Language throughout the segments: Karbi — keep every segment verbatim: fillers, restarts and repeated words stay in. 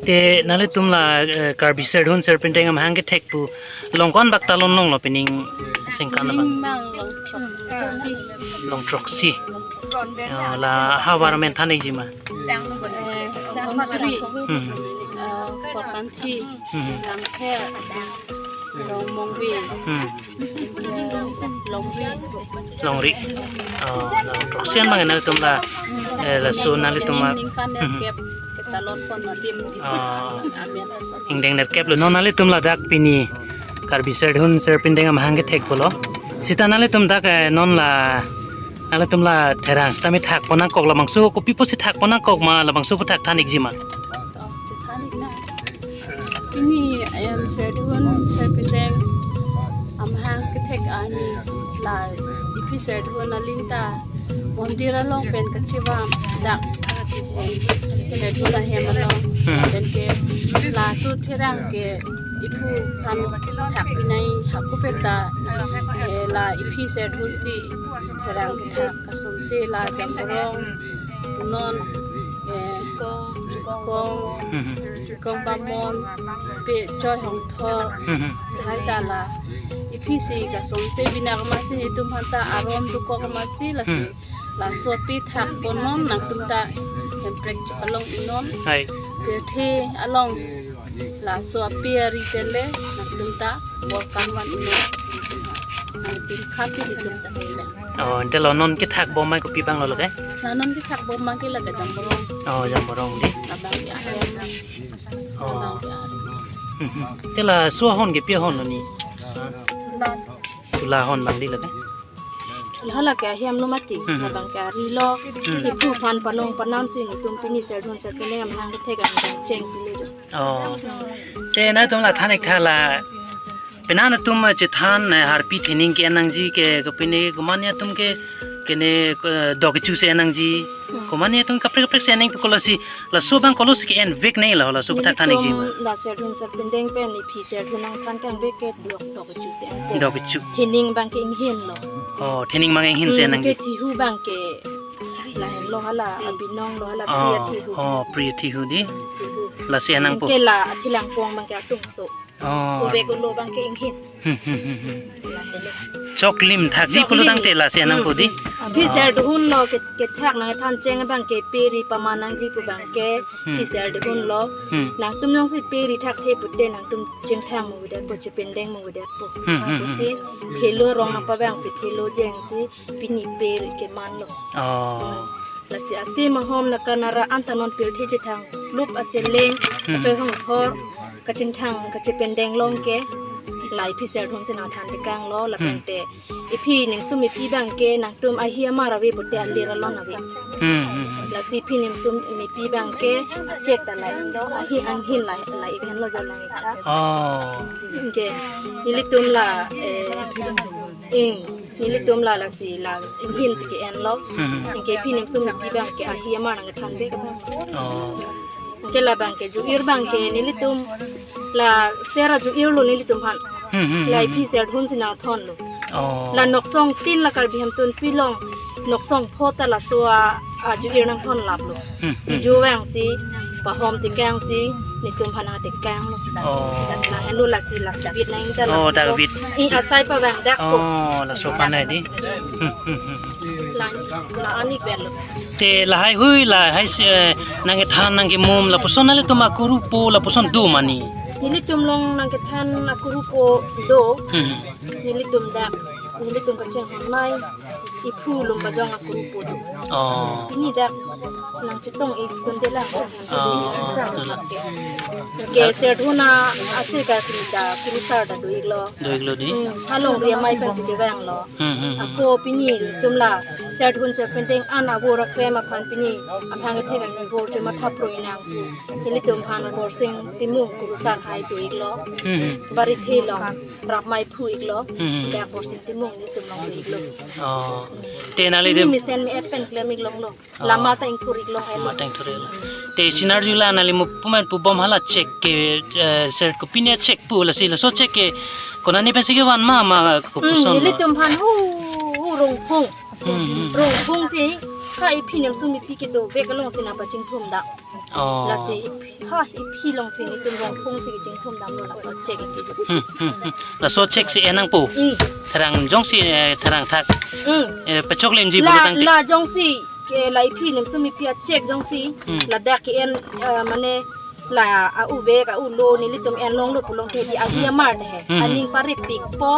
Te nanglitum la, eh, Karbi Serdihun Serpenteng amahang kethek pu long ko-an bak talon longlo pining sengkan abang? Pining bang long throksi. Long throksi. Oh, la havar amen than-ikji ma? Eh, Dhansiri, Hmm. eh, Korkanthi, Hmm. Langpher, Long Mongbi, Hmm. Longri. Longri. Oh, la throksi an bang nanglitum la, eh, laso nanglitum ma. Ningkan Hmm. kep ketalon pon adim. Oh. Amen. Ingdeng nerkep lo, non nanglitum ladak pini Karbi Serdihun Serpenteng amahang kethek pulo. Seta nanglitum dak, eh, non la, nanglitum la therang seta mi thak pon nangkok, labangso kopi pusi thak pon nangkok ma, labangso pu thak than-ikji ma? Than-ik na. Pini, em, Serdihun Serpenteng amahang kethek arni la iphi Serdihun aling ta mondir along pen kachevang dak, em, Serdihun ahem along Hmm. pen ke laso therang ke iphu aphan thak pinai, hako peta, eh, la iphi Serdihun si therang kethak kasonse la Jamborong, non, eh, Kong, Hmm. Kong Bamon, pe Choi Hongthor, Hmm. sahai ta la iphi si kasonse bina kama si, netum aphan ta aron dokok kama si, lasi Hmm. laso api thak pon non, nangtum ta hemprek chepalong-ik non. Hai. Pirthe along laso api ari pen le nangtum ta bor kan van-ik non. Nangtum khasi netum ta kele. Oh, ante lo non kethak bom mai kopi abang lo lake? La non kethak bom mai ke lake Jamborong. Oh, Jamborong di. Labang ke ahem. Oh. Labang ke ahem. Hmm, hmm. Te laso ahon ke pi ahon lo ni? Tula. Tula ahon abang di lake? Hala ke ahem lo mati, Hmm. labang ke ari lo, Hmm. iphu aphan panong panam si netum pini Serdihun Serpenteng amahang kethek kacheng pilo do. Oh. Te nanglitum la than-ik tha la, penang atum chethan, eh, harpi thening ke-en nangji ke, ke pini komat atum ke, kene, eh, dok kecho si en nangji, Hmm. komat atum kaprek kaprek si en nang pu ko, lasi laso abang kolo si ke-en vek nang lo, laso pu thak than-ikji ma? Nelitum la Serdihun Serpenteng pen iphi Serdihun nangthan kangvek ke dok dok kecho si en. Dok kecho. Thening abang ke inghin lo. Oh, thening abang inghin si en Hmm, nangji. Ke thihu abang ke lahenlo hala, abinong lo hala, Oh, Priya thihu. Oh, Priya thihu di. Thihu. Lasi en nangpo. Ke la Athi Langpong abang ke atumso. Oh. Uvek ulo abang ke inghin. Hmm, hmm, hmm, hmm. Lahenlo. Choklim thakji Choklim. Pulo tangte lasi en nangpo di. Hmm. Iphi Oh. Serdihun lo ke, kethak nangthan cheng abang ke pe ri paman nangji pu abang ke Hmm. iphi Serdihun lo. Hmm. Nangtum jongsi pe ri thakthe pute nangtum chingthang mo udah po, chependeng mo udah po. Hmm, hmm, hmm, Apusi hmm. Phelo rong apa abang si phelo jeng si pini pe ri keman lo. Oh. Lasi ase mahom naka nara anta non pirthe chethang lup aseleng, Hmm. Choi Hongthor, kachinthang kachependeng along ke la iphi Serdihun si nangthan tekang lo, lapen Hmm. te iphi Ningsum Mipi abang ke nangtum ahi amar ave pute alir alon ave. Hmm, hmm, hmm. Lasi iphi Ningsum Mipi abang ke chek ta la-ik do, ahi anghin la, la-ik henlo jo la-ik ta. Oh. Ke nelitum la, eh, ing, nelitum la lasi la inghin si ke-en lo. Hmm. Ke iphi Ningsum Mipi abang ke ahi amar nangthan be ke abang. Oh. Ke labang ke ju-ir abang ke nelitum la sera ju-ir lo nelitum aphan. Hmm, hmm, La hmm, iphi hmm. Serdihun si nangthon lo. Oh. La noksong tin la Karbi Hemtunpi along noksong pho ta laso a, a ju-ir nangthon lap lo. Hmm, hmm, Ju hmm. vang si, pahom tekang si, netum aphan tekang lo. Oh. Lahenlo lasi la David nang ta Oh, la. David. Ing asai pavang dak ko. Oh, laso aphan di. Hmm, hmm, hmm, hmm. La, la ani belo. Te lahai hui lahai si, eh, nangkethan nangkemum lapuson nanglitum akuru po lapuson do ma ni? Nelitum along nangkethan akuru po do. Hmm. Nelitum dak, nelitum kachinghon mai, iphu lum bajong akuru po do. Oh. Pini dak nangchetong-ik dunde lang. Oh. Ke Serdihun ase ka kini ta kurusar ta do-ik lo. Do-ik lo di. Hmm, halongri amei aphan si kevang lo. Hmm, hmm, hmm. Ako pini tum la Serdihun Serpenteng an avur akrem aphan pini amahang kethek an ni bor chuma thap roi nang. Nelitum aphan Borsing Timung kurusar hai do-ik lo. Hmm, hmm. Bari the lo, rap mai phu-ik lo. Hmm, hmm. Dak Borsing Timung nelitum along do-ik lo. Oh. Te nangli Pini dem mesen me-et pen klem-ik longlo. Oh. Lama ta ingthur-ik long helo. Lama ta ingthur-ik long. Te sinar jula nangli mo pumen pubom hala chek ke, eh, ser ko pini chek pu lasi laso chek ke konat ni pensi kevan ma ma ko Hmm, puson neli lo. Tum aphan hu, hu Rongphung. Hmm, hmm. Rongphung si ha iphi Nemsum Mipi kedo bek along si nangpachingthum dak. Oh. Lasi iphi, ha, iphi along si nelitum rongphung si kachingthum damlo, laso check ikiji. Hmm, hmm, hmm. Laso check si en nangpo. Hmm. Therang jongsi, eh, therang thak. Hmm. Eh, pachok lemji la, pulo tangte. La jongsi, ke la iphi nimsum iphi a-check jongsi. Hmm. Ladak ke-en, eh, mane la a-uvek a-ulo nelitum en longlo pulote di ahi, hmm, amar de he. Hmm. Aning parepikpo.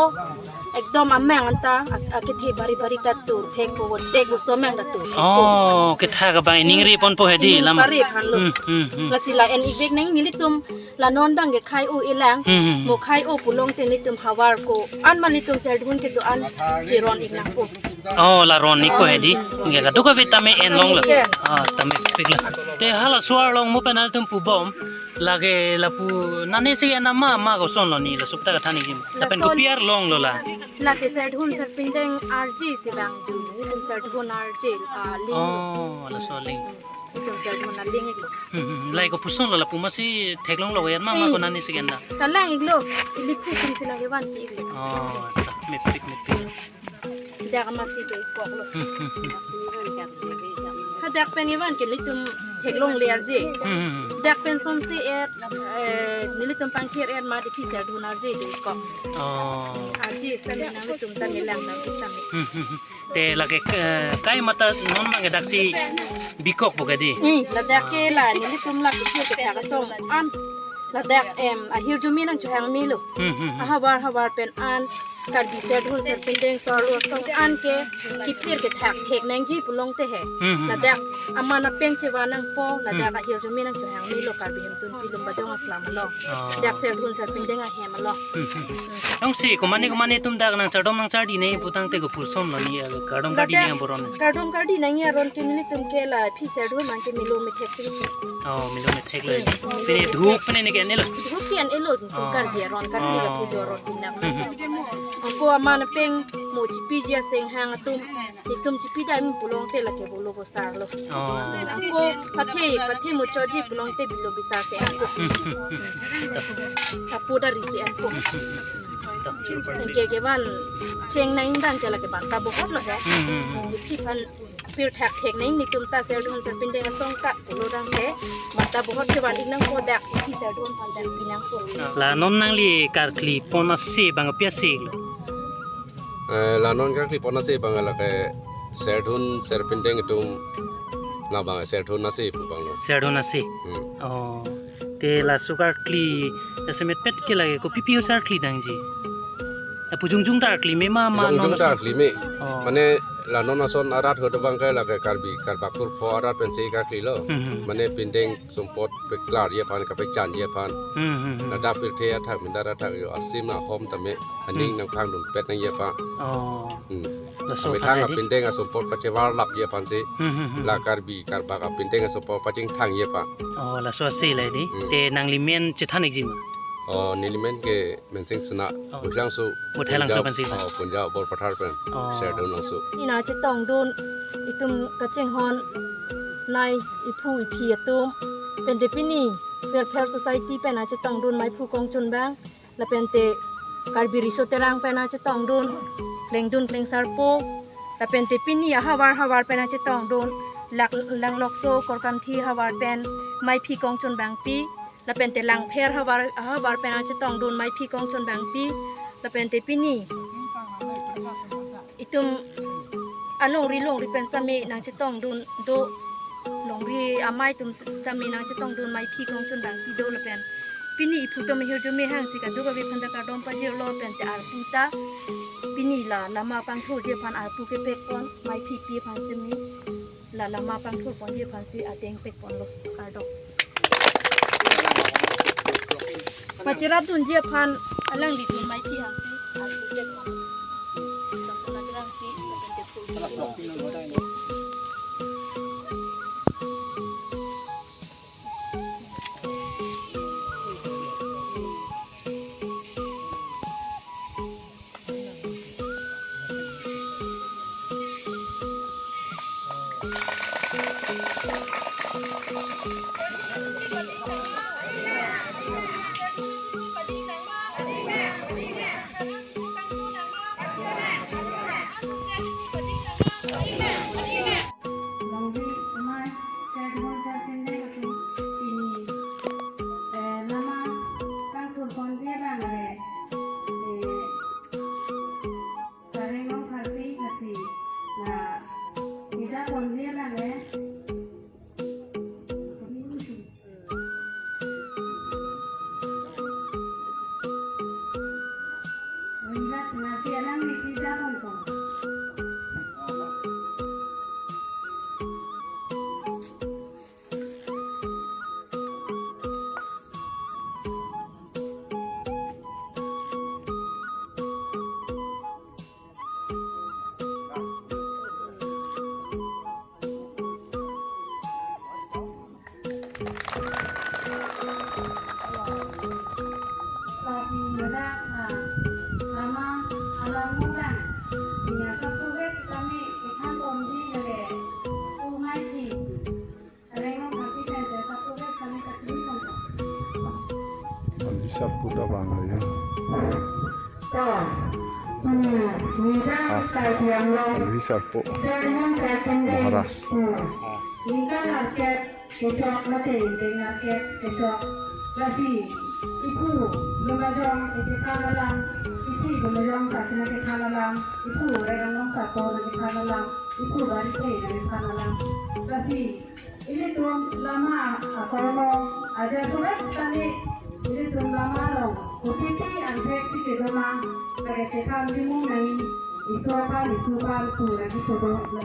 Ekdom amang anta, a, akethe bari bari ta tur phekpo, votek bo somang ta tur phekpo. Oh, kethak abang ningri ponpo hedi. Ning lam parep hanlo. Hmm, hmm, hmm. Lasi la en-ivek nang nelitum, la non abang ke khai-o-e lang. Hmm, hmm, hmm. Mo khai-o pulote nelitum havar ko-an ma nelitum Serdihun kedo-an cheron-ik nangpo. Oh, la ron-ikpo hedi. Hmm. Nge kadokave tame en longlo. Yes. Ah, tame piklo. Te hala so-arlo mo pen nelitum pubom. Lake lapu nani si en nama ma kosonlo, ne laso aphuthak than-ikji ma? Lapen laso kopi arlonglo la? Lake Serdihun Sarpindeng arje si vangji. Nelitum Serdihun arje, ah, link. Oh, laso link. Nelitum Serdihun aling-iklo. Hmm, hmm, hmm. Lahei kopusonlo lapu masi theklonglo yan ma, ma, eh, ko nani si en da? Kalang-iklo. Ili pu kum si lake vanpi-iklo. Oh, ta, mepik, mepik. Dak masi do-ikkoklo. Hmm, hmm, hmm. Hadak pen ivan ke nelitum theklongle arje. Hmm, hmm, hmm. Dak pen sonsi et, eh, nelitum pangthir et ma di phi Serdihun arje do-ikkok. Oh. Arje sitame nanglitum ta nelang nang sitame. Hmm, hmm, hmm. Te lake, eh, kaimata non abang ke daksi bikokpo ke di? Hmm, ladak ke la nelitum la kepir kethak asong an. Ladak, em, ahirjume nangchohang melo. Hmm, hmm, hmm. Ahavar havar pen an. Karbi Serdihun Sarpindeng so-arlo asong an ke kepir kethak thek nangji pulote he. Hmm, hmm. Ladak aman apeng chevan nangpo, ladak, hmm, ahirjume nangchohang melo Karbi Hemtunpi Lumbajong aklam along. Oh. Dak Serdihun Sarpindeng ahem along. Hmm, hmm, hmm. Jongsi komane komane atum dak nangchardom nangchardi nangji putangte kopusonlo ne, eh, kardom kardi nang ladak boron? Kardom kardi nangji aron ke nelitum ke la phi Serdihun abang ke melo methek si. Oh, melo methek lo. Hmm. Pine dhup pine ne ke-en-elo? Dhup ke-en-elo, oh, Karbi aron, Karbi, oh, lapu jo aron tinak. Hmm, hmm. Ako aman apeng mo chipiji asenghang atum, itum chipi dam pulote lake bolo bosarlo. Oh. Ako pathe, pathe mo choji pulote bilo bisar si enpo. Hmm, hmm, hmm. Apu dari si enpo. Hmm, hmm, hmm. Anke kevan cheng nang abang ke lake banta bohot lo he. Hmm, hmm, hmm. Iphi aphan pirthak thek nang nelitum ta Serdihun Sarpindeng asong kat pulo tangte banta bohot kevan-ik nangpo, dak iphi Serdihun aphan dak pi nangpo. La non nangli karkli pon ase abang pi ase lo? Eh, la non karkli pon ase abang lake Serdihun Sarpindeng atum labang Serdihun ase pu abanglo. Serdihun ase. Hmm. Oh. Te laso karkli jasemet pet ke lake kopi pi asar kli nangji? Lapu jongjong ta arkli me ma, ma jongjong ta non ason? Arkli me. Oh. Mane la non ason arat ahut abang ke lake Karbi, Karbak kurpho arat pensi karklilo. Hmm, hmm. Mane pindeng sumpot peklarji aphan, kapechanji aphan. Hmm, hmm, hmm. Ladak pirthe athak, mindar athak yo asim ahom tame aning, hmm, nangphangdunpet nangji aphan. Oh. Hmm. Laso amethang apindeng asumpot pachevarlapji aphansi. Hmm, hmm, hmm. La Karbi Karbak apindeng asumpot pachingthangji aphan. Oh, laso ase le di. Hmm. Te nangli men chethan-ikji ma? Oh, neli men ke Mensing Sena. Oh. Buthelangso. Buthelangso Punjab, pensi. Oh, Punjab Borpathar pen. Oh. Serdihun Langso. Pini nangchetongdun itum kachinghon nai iphu iphi atum. Pen te pini Welfare Society pen nangchetongdun Maiphu Kongchunbang. Lapente Karbi Riso Terang pen nangchetongdun, klengdun klengsarpo. Lapente pini ahavar havar pen nangchetongdun, Lak-, Langlokso Korkanthi havar pen Maiphi Kongchunbangpi. Lapente Langpher havar, havar pen nangchetongdun Maiphi Kongchunbangpi. Lapente pini itum alongri longri pen sitame nangchetongdun do, longri amei atum sitame nangchetongdun Maiphi Kongchunbangpi do lapen. Pini iphu atum ahirjume hangsi kadokave aphan ta kardom pajirlo, lapente arpu ta pini la lama pangthurji aphan arpu kepekpon, Maiphi pi aphan sitame la lama pangthurponji aphansi ateng pekponlo, kardom. Pachirapdunji aphan alanglitum Maiphi hangsi arpu pekpon. Sarpo ta vang lo ya. To, hmm, nida Ah. Karbi Anglong, Alvi Sarpo. Chairman Karbi Anglong. Maharaj. Hmm. Ningkan arket kechok mate ningkan arket kechok. Lasi, iphu Lumbajong ikethan alam, isi Lumbajong sasina kethan alam, iphu Rairanglong Sarpo nangkethan alam, iphu Barithe nangkethan alam. Lasi, ilitum lama akormo aja surat tani, ilitum lama along kopi pi angthek si kedo ma, lake kethan chimung nai, iso aphan isu aphan pura di sodo.